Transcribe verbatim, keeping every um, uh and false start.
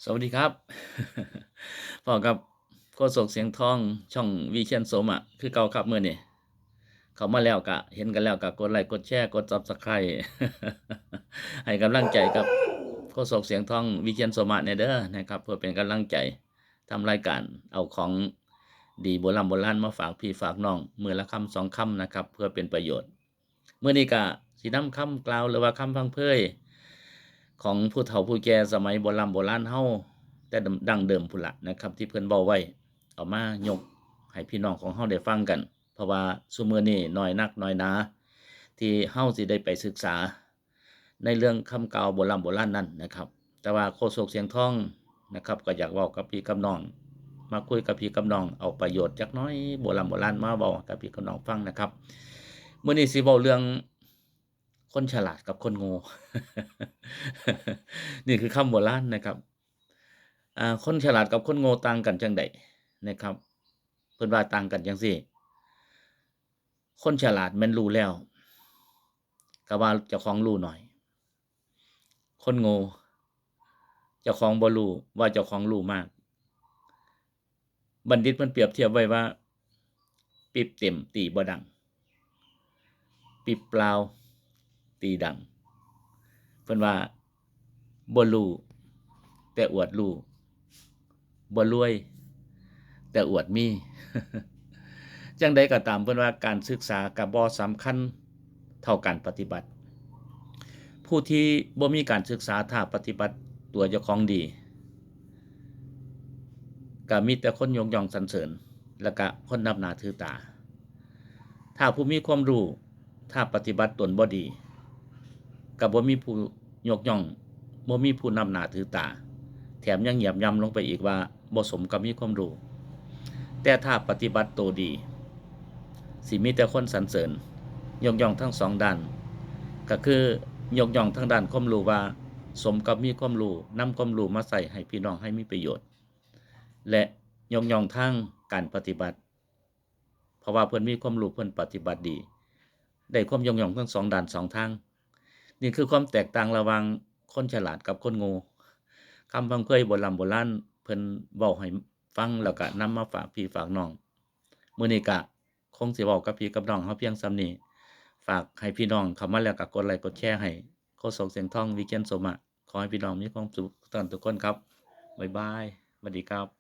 สวัสดีครับ พ้อกับโฆษกเสียงทอง ช่องวิเชียรโสมะ คือเก่าครับมื้อนี้ เข้ามาแล้วก็เห็นกันแล้วก็กดไลค์กดแชร์กด Subscribe ให้กำลังใจกับโฆษกเสียงทองวิเชียรโสมะแหน่เด้อนะครับ เพื่อเป็นกำลังใจทำรายการเอาของดีโบราณโบราณมาฝากพี่ฝากน้องมื้อละคำสองคำนะครับ เพื่อเป็นประโยชน์ มื้อนี้ก็สินำคำกล่าวหรือว่าคำพังเพยของผู้เฒ่าผู้แก่สมัยโบราณโบราณเฮาแต่ดั้งเดิมพุ้นละนะครับ ที่เพิ่นเว้าไว้ เอามายกให้พี่น้องของเฮาได้ฟังกัน เพราะว่าซุมื้อนี้น้อยนักน้อยหนา ที่เฮาสิได้ไปศึกษา ในเรื่องคำกล่าวโบราณโบราณนั่นนะครับ แต่ว่าโฆษกเสียงทองนะครับ ก็อยากเว้ากับพี่กับน้อง มาคุยกับพี่กับน้อง เอาประโยชน์จักหน้อยโบราณโบราณมาเว้ากับพี่กับน้องฟังนะครับ มื้อนี้สิเว้าเรื่องคนฉลาดกับคนโง่ นี่คือคำโบราณนะครับ อ่า คนฉลาดกับคนโง่ต่างกันจั่งใดนะครับ เพิ่นว่าต่างกันจั่งซี้ คนฉลาดแม่นรู้แล้ว ก็ว่าเจ้าของรู้หน่อย คนโง่ เจ้าของบ่รู้ว่าเจ้าของรู้มาก บัณฑิตมันเปรียบเทียบไว้ว่า ปิ๊บเต็มตีบ่ดัง ปิ๊บเปล่าตีดัง เพิ่นว่าบ่รู้แต่อวดรู้ บ่รวยแต่อวดมี จั่งใดก็ตาม เพิ่นว่าการศึกษาก็บ่สำคัญเท่าการปฏิบัติ ผู้ที่บ่มีการศึกษาถ้าปฏิบัติตัวเจ้าของดี ก็มีแต่คนยกย่องสรรเสริญ และก็คนนับหน้าถือตา ถ้าผู้มีความรู้ ถ้าปฏิบัติตนบ่ดี ก็บ่มีผู้ยกย่อง บ่มีผู้นับหน้าถือตา แถมยังเหยียบย่ำลงไปอีกว่าบ่สมกับมีความรู้ แต่ถ้าปฏิบัติตัวดี สิมีแต่คนสรรเสริญ ยกย่องทั้งสองด้าน ก็คือยกย่องทางด้านความรู้ว่าสมกับมีความรู้ นำความรู้มาใช้ให้พี่น้องให้มีประโยชน์ และยกย่องทางการปฏิบัติ เพราะว่าเพิ่นมีความรู้ เพิ่นปฏิบัติดี ได้ความยกย่องทั้งสองด้านสองทาง นี่คือความแตกต่างระหว่างคนฉลาดกับคนโง่ คำพังเพยโบราณโบราณ เพิ่นเว้าให้ฟัง แล้วก็นำมาฝากพี่ฝากน้อง มื้อนี้ก็คงสิเว้ากับพี่กับน้องเฮาเพียงส่ำนี้ ฝากให้พี่น้องเข้ามาแล้วก็กดไลค์กดแชร์ให้โฆษกเสียงทองวิเชียรโสมะ ขอให้พี่น้องมีความสุขทุกท่านทุกคนครับ บ๊ายบาย สวัสดีครับ